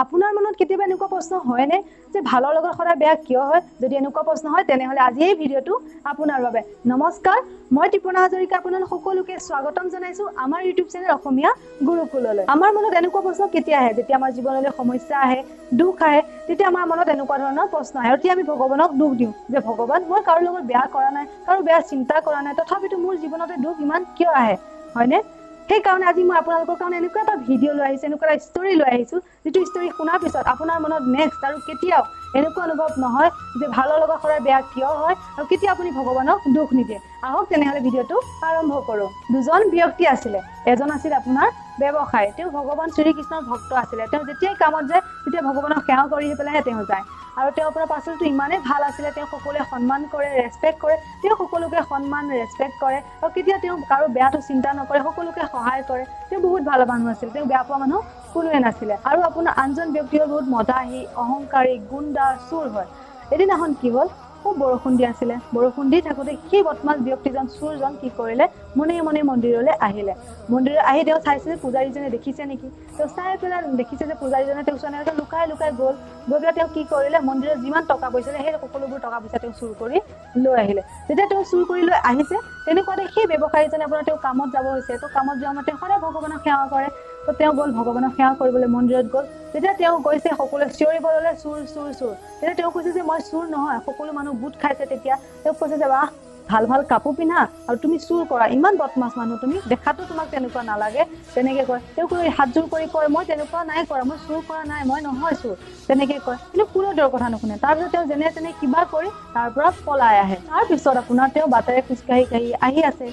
আপোনাৰ মনত কেতিয়াবা এনেকুৱা প্ৰশ্ন হয়নে যে ভালৰ লগত সদায় বেয়া কিয় হয়? যদি এনেকুৱা প্ৰশ্ন হয়, তেনেহ'লে আজি এই ভিডিঅ'টো আপোনাৰ বাবে। নমস্কাৰ, মই ত্ৰিপৰ্ণা হাজৰিকা, আপোনালোক সকলোকে স্বাগতম জনাইছো আমাৰ ইউটিউব চেনেল অসমীয়া গুৰুকুললৈ। আমাৰ মনত এনেকুৱা প্ৰশ্ন কেতিয়া আহে? যেতিয়া আমাৰ জীৱনলৈ সমস্যা আহে, দুখ আহে, তেতিয়া আমাৰ মনত এনেকুৱা ধৰণৰ প্ৰশ্ন আহে। আৰু তেতিয়া আমি ভগৱানক দুখ দিওঁ যে ভগৱান, মই কাৰো লগত বেয়া কৰা নাই, কাৰো বেয়া চিন্তা কৰা নাই, তথাপিতো মোৰ জীৱনতে দুখ ইমান কিয় আহে, হয়নে? সেইকাৰণে আজি মই আপোনালোকৰ কাৰণে এনেকুৱা এটা ভিডিঅ' লৈ আহিছোঁ, এনেকুৱা এটা ষ্টৰী লৈ আহিছোঁ, যিটো ষ্টৰী শুনাৰ পিছত আপোনাৰ মনত নেক্সট আৰু কেতিয়াও এনেকুৱা অনুভৱ নহয় যে ভালৰ লগত সদায় বেয়া কিয় হয় আৰু কেতিয়া আপুনি ভগৱানক দুখ নিদিয়ে। আহক তেনেহ'লে ভিডিঅ'টো আৰম্ভ কৰোঁ। দুজন ব্যক্তি আছিলে। এজন আছিল আপোনাৰ ব্যৱসায়ী, তেওঁ ভগৱান শ্ৰীকৃষ্ণৰ ভক্ত আছিলে। তেওঁ যেতিয়াই কামত যায়, তেতিয়া ভগৱানক সেৱা কৰি পেলাইহে তেওঁ যায়। আৰু তেওঁ আপোনাৰ পাৰ্চনটো ইমানেই ভাল আছিলে, তেওঁ সকলোৱে সন্মান কৰে, ৰেচপেক্ট কৰে। তেওঁ সকলোকে সন্মান, ৰেচপেক্ট কৰে আৰু কেতিয়া তেওঁ কাৰো বেয়াটো চিন্তা নকৰে, সকলোকে সহায় কৰে। তেওঁ বহুত ভাল মানুহ আছিল, তেওঁ বেয়া পোৱা মানুহ কোনোৱে নাছিলে। আৰু আপোনাৰ আনজন ব্যক্তি হ'ল বহুত মদাহী, অহংকাৰী, গুণ্ডা, চোৰ হয়। এদিনাখন কি হ'ল, খুব বৰষুণ দি আছিলে। বৰষুণ দি থাকোঁতে সেই বদমাছ ব্যক্তিজন, চোৰজন কি কৰিলে, মনে মনে মন্দিৰলৈ আহিলে। মন্দিৰলৈ আহি তেওঁ চাইছে যে পূজাৰীজনে দেখিছে নেকি। তেওঁ চাই পেলাই দেখিছে যে পূজাৰীজনে তেওঁক চোৱা নাই। তেওঁ লুকাই লুকাই গ'ল। গৈ পেলাই তেওঁ কি কৰিলে, মন্দিৰত যিমান টকা পইচা আছিলে, সেই সকলোবোৰ টকা পইচা তেওঁ চুৰ কৰি লৈ আহিলে। যেতিয়া তেওঁ চুৰ কৰি লৈ আহিছে, তেনেকুৱাতে সেই ব্যৱসায়ীজনে আপোনাৰ তেওঁ কামত যাব হৈছে। তো কামত যোৱা মতে সদায় ভগৱানক সেৱা কৰে। তো তেওঁ গ'ল ভগৱানক সেৱা কৰিবলৈ, মন্দিৰত গ'ল। যেতিয়া তেওঁ গৈছে, সকলোৱে চিঞৰিব ল'লে, "চোৰ, চোৰ, চোৰ।" তেতিয়া তেওঁ কৈছে যে মই চোৰ নহয়। সকলো মানুহ গোট খাইছে। তেতিয়া তেওঁক কৈছে যে বাহ, ভাল ভাল কাপোৰ পিন্ধা আৰু তুমি চুৰ কৰা, ইমান বদমাছ মানুহ তুমি, দেখাতো তোমাক তেনেকুৱা নালাগে, তেনেকে কয়। তেওঁ কৈ হাতযোৰ কৰি কয়, "মই তেনেকুৱা নাই কৰা, মই চুৰ কৰা নাই, মই নহয় চুৰ", তেনেকে কয়। কিন্তু কোনেও তেওঁৰ কথা নুশুনে। তাৰপিছত তেওঁ যেনে তেনে কিবা কৰি তাৰ পৰা পলাই আহে। তাৰপিছত আপোনাৰ তেওঁ বাটেৰে খোজকাঢ়ি কাঢ়ি আহি আছে।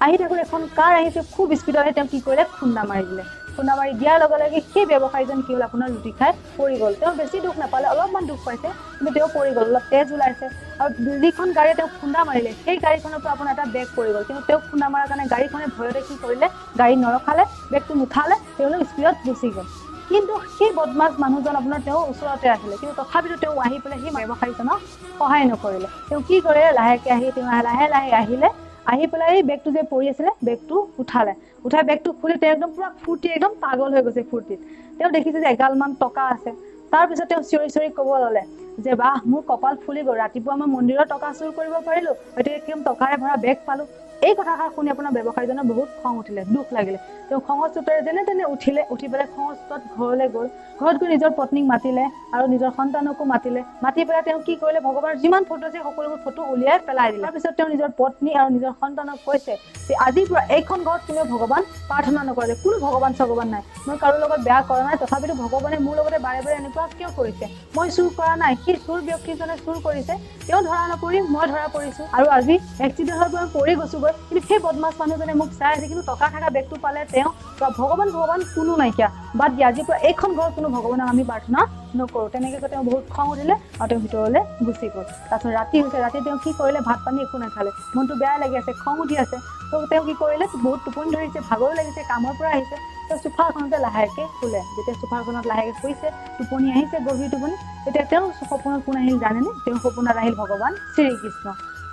আহি থাকোঁতে এখন কাৰ আহিছে খুব স্পীডত আহি, তেওঁ কি কৰিলে, খুন্দা মাৰি দিলে। খুন্দা মাৰি দিয়াৰ লগে লগে সেই ব্যৱসায়ীজন কি হ'ল আপোনাৰ, লুটি খাই পৰি গ'ল। তেওঁ বেছি দুখ নাপালে, অলপমান দুখ পাইছে, কিন্তু তেওঁ পৰি গ'ল, অলপ তেজ ওলাইছে। আৰু যিখন গাড়ীয়ে তেওঁক খুন্দা মাৰিলে, সেই গাড়ীখনৰ পৰা আপোনাৰ এটা বেগ পৰি গ'ল। কিন্তু তেওঁক খুন্দা মৰাৰ কাৰণে গাড়ীখনে ভয়তে কি কৰিলে, গাড়ী নৰখালে, বেগটো নুঠালে, তেওঁলোক স্পীডত গুচি গ'ল। কিন্তু সেই বদমাছ মানুহজন আপোনাৰ তেওঁ ওচৰতে আছিলে, কিন্তু তথাপিতো তেওঁ আহি পেলাই সেই ব্যৱসায়ীজনক সহায় নকৰিলে। তেওঁ কি কৰিলে, লাহেকে আহি, তেওঁ লাহে লাহে আহিলে। আহি পেলাই এই বেগটো যে পৰি আছিলে, বেগটো উঠালে। উঠাই বেগটো খুলি তেওঁ একদম পুৰা ফূৰ্তি, একদম পাগল হৈ গৈছে ফূৰ্তিত। তেওঁ দেখিছে যে এগালমান টকা আছে। তাৰপিছত তেওঁ চিঞৰি চিঞৰি ক'ব ল'লে যে বাহ, মোৰ কপাল ফুলি গ'ল, ৰাতিপুৱা মই মন্দিৰৰ টকা চুৰ কৰিব পাৰিলো, হয়তো একদম টকাৰে ভৰা বেগ পালো। এই কথাষাৰ শুনি আপোনাৰ ব্যৱসায়ীজনৰ বহুত খং উঠিলে, দুখ লাগিলে। তেওঁ খঙৰ চোতেৰে যেনে তেনে উঠিলে। উঠি পেলাই খঙৰ চোতত ঘৰলৈ গ'ল। ঘৰত গৈ নিজৰ পত্নীক মাতিলে আৰু নিজৰ সন্তানকো মাতিলে। মাতি পেলাই তেওঁ কি কৰিলে, ভগৱানৰ যিমান ফটো আছে, সকলোবোৰ ফটো উলিয়াই পেলাই দিলে। তাৰপিছত তেওঁ নিজৰ পত্নী আৰু নিজৰ সন্তানক কৈছে যে আজিৰ পৰা এইখন ঘৰত কোনেও ভগৱান প্ৰাৰ্থনা নকৰে, কোনো ভগৱান চগৱান নাই। মই কাৰো লগত বেয়া কৰা নাই, তথাপিতো ভগৱানে মোৰ লগতে বাৰে বাৰে এনেকুৱা কিয় কৰিছে? মই চুৰ কৰা নাই, সেই চুৰ ব্যক্তিজনে চুৰ কৰিছে। তেওঁ ধৰা নপৰি মই ধৰা পৰিছো আৰু আজি এক্সিডেণ্ট হৈ মই পৰি গৈছোগৈ। কিন্তু সেই বদমাছ মানুহজনে মোক চাই আছে, কিন্তু টকা থকা বেগটো পালে তেওঁ। ভগৱান ভগৱান কোনো নাইকিয়া, বাদ দিয়া, আজিৰ পৰা এইখন ঘৰত কোনো ভগৱানক আমি প্ৰাৰ্থনা নকৰোঁ, তেনেকৈ কৈ তেওঁ বহুত খং উঠিলে আৰু তেওঁ ভিতৰলৈ গুচি গ'ল। তাৰপিছত ৰাতি হৈছে। ৰাতি তেওঁ কি কৰিলে, ভাত পানী একো নাখালে। মনটো বেয়া লাগি আছে, খং উঠি আছে। তো তেওঁ কি কৰিলে, বহুত টোপনি ধৰিছে, ভাগৰো লাগিছে, কামৰ পৰা আহিছে। তেওঁ চোফাখনতে লাহেকৈ শুলে। যেতিয়া চোফাখনত লাহেকৈ শুইছে, টোপনি আহিছে, গভীৰ টোপনি, তেতিয়া তেওঁ সপোনত কোন আহিল জানেনে? তেওঁ সপোনত আহিল ভগৱান শ্ৰীকৃষ্ণ।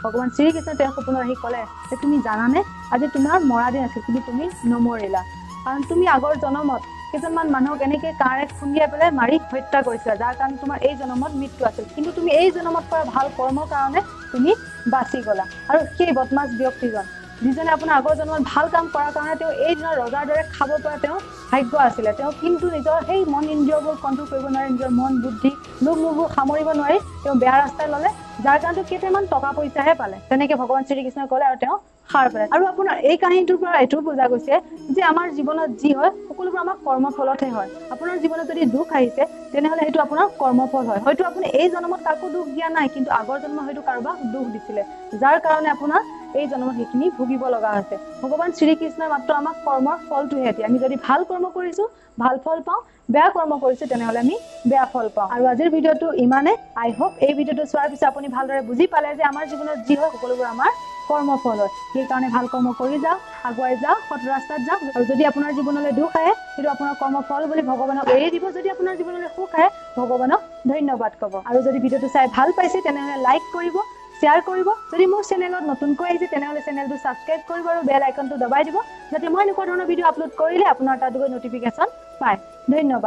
ভগৱান শ্ৰীকৃষ্ণ তেওঁৰ সপোনত আহি ক'লে যে তুমি জানানে, আজি তোমাৰ মৰা দিন আছিল, কিন্তু তুমি নমৰিলা, কাৰণ তুমি আগৰ জনমত কেইজনমান মানুহক এনেকৈ কাঁড়ে খুন্দিয়াই পেলাই মাৰি হত্যা কৰিছিলা, যাৰ কাৰণে তোমাৰ এই জনমত মৃত্যু আছিল। কিন্তু তুমি এই জনমত কৰা ভাল কৰ্মৰ কাৰণে তুমি বাচি গ'লা। আৰু সেই বদমাছ ব্যক্তিজন, যিজনে আপোনাৰ আগৰ জন্মত ভাল কাম কৰাৰ কাৰণে তেওঁ এই দিনৰ ৰজাৰ দৰে খাব পৰা তেওঁৰ ভাগ্য আছিলে, তেওঁ কিন্তু নিজৰ সেই মন ইন্দ্ৰিয়বোৰ কণ্ট্ৰল কৰিব নোৱাৰে, নিজৰ মন, বুদ্ধি, লোভ মোহবোৰ সামৰিব নোৱাৰি তেওঁ বেয়া ৰাস্তাই ল'লে, যাৰ কাৰণে কেইটামান টকা পইচাহে পালে, তেনেকে ভগৱান শ্ৰীকৃষ্ণই ক'লে আৰু তেওঁ সাৰ পালে। আৰু আপোনাৰ এই কাহিনীটোৰ পৰা এইটোও বুজা গৈছে যে আমাৰ জীৱনত যি হয়, সকলোবোৰ আমাৰ কৰ্মফলতহে হয়। আপোনাৰ জীৱনত যদি দুখ আহিছে, তেনেহ'লে সেইটো আপোনাৰ কৰ্মফল হয়। হয়তো আপুনি এই জন্মত কাকো দুখ দিয়া নাই, কিন্তু আগৰ জন্মত হয়তো কাৰোবাক দুখ দিছিলে, যাৰ কাৰণে আপোনাৰ এই জন্মত সেইখিনি ভুগিব লগা হৈছে। ভগৱান শ্ৰীকৃষ্ণই মাত্ৰ আমাক কৰ্মৰ ফলটোহে দিয়ে। আমি যদি ভাল কৰ্ম কৰিছো, ভাল ফল পাওঁ। বেয়া কৰ্ম কৰিছো, তেনেহ'লে আমি বেয়া ফল পাওঁ। আৰু আজিৰ ভিডিঅ'টো ইমানে। আই হোপ এই ভিডিঅ'টো চোৱাৰ পিছত আপুনি ভালদৰে বুজি পালে যে আমাৰ জীৱনত যি হয়, সকলোবোৰ আমাৰ কৰ্মফল হয়। সেইকাৰণে ভাল কৰ্ম কৰি যাওক, আগুৱাই যাওক, সৎ ৰাস্তাত যাওক। আৰু যদি আপোনাৰ জীৱনলৈ দুখ আহে, সেইটো আপোনাৰ কৰ্মফল বুলি ভগৱানক এৰি দিব। যদি আপোনাৰ জীৱনলৈ সুখ আহে, ভগৱানক ধন্যবাদ ক'ব। আৰু যদি ভিডিঅ'টো চাই ভাল পাইছে, তেনেহ'লে লাইক কৰিব, শ্বেয়াৰ কৰিব। যদি মোৰ চেনেলত নতুনকৈ আহিছে, তেনেহ'লে চেনেলটো ছাবস্ক্ৰাইব কৰিব আৰু বেল আইকনটো দবাই দিব, যাতে মই এনেকুৱা ধৰণৰ ভিডিঅ' আপলোড কৰিলে আপোনাৰ তাত গৈ নটিফিকেশ্যন পায়। ধন্যবাদ।